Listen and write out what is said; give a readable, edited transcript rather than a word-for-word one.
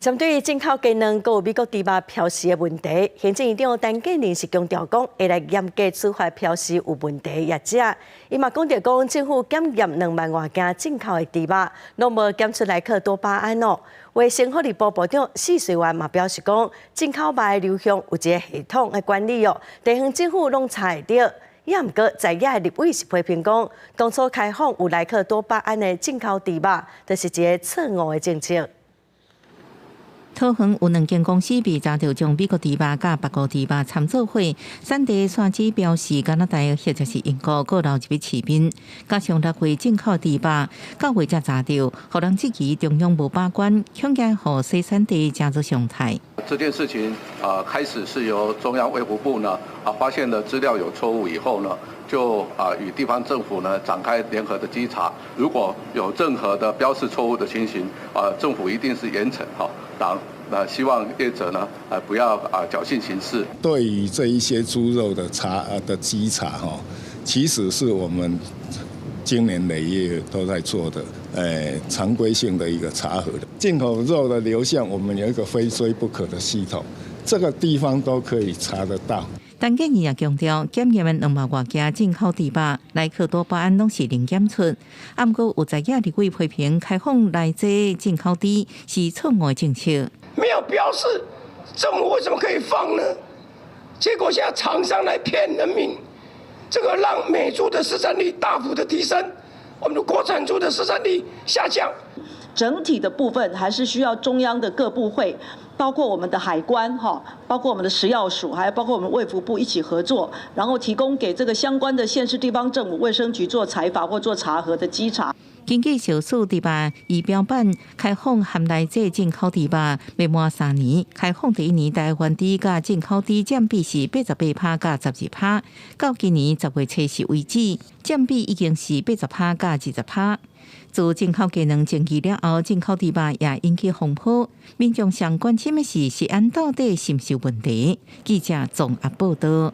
針對進口雞卵閣有美國豬肉標示的問題，行政院長陳建仁是強調講，會來嚴格處罰標示有問題的業者。伊嘛講著講，政府檢驗2萬外件進口的豬肉，攏無檢出萊克多巴胺哦。衛生福利部部長許瑞元嘛表示講，進口肉的流向有一个系統的管理哦，地方政府攏查會著。也毋過，在野的立委是批評講，當初開放有萊克多巴胺的進口豬肉，就是一个錯誤的政策。桃園有兩間公司被查著將美國豬肉佮別國豬肉摻做伙，產地煞只標示加拿大或者是英國，閣流入去市面，加上6月進口豬肉，九月才查著，予人質疑中央無把關，恐驚予洗產地成做常態。這件事情啊，開始是由中央衛福部呢啊發現了資料有錯誤以後呢，就啊與地方政府呢展開聯合的稽查。如果有任何的標示錯誤的情形，啊，政府一定是嚴懲哈。那希望業者呢，不要啊僥倖行事。對於這一些豬肉的查的稽查哈，其實是我們經年累月都在做的，常規性的一個查核的。進口肉的流向，我們有一個非追不可的系統，這個地方都可以查得到。陳建仁也強調，檢驗的2萬外件進口豬肉，萊克多巴胺攏是零檢出。毋過有在野立委批評開放萊劑進口豬是錯誤的政策。沒有標示，政府為什麼可以放呢？結果現在廠商來騙人民，這個讓美豬的市占率大幅的提升，我們的國產豬的市占率下降。整體的部分還是需要中央的各部會，包括我們的海關哈，包括我們的食藥署，還有包括我們衛福部一起合作，然後提供給這個相關的縣市地方政府衛生局做採訪或做查核的稽查。根據小數豬肉儀表板開放含萊劑進口豬肉，未滿3年，開放第一年台灣豬佮進口豬佔比是88%佮12%，到今年10月初4為止，佔比已經是80%佮20%。自進口雞卵爭議了後，進口豬肉也引起風波，民眾上關心的是食安到底是毋是有問題？記者綜合報道。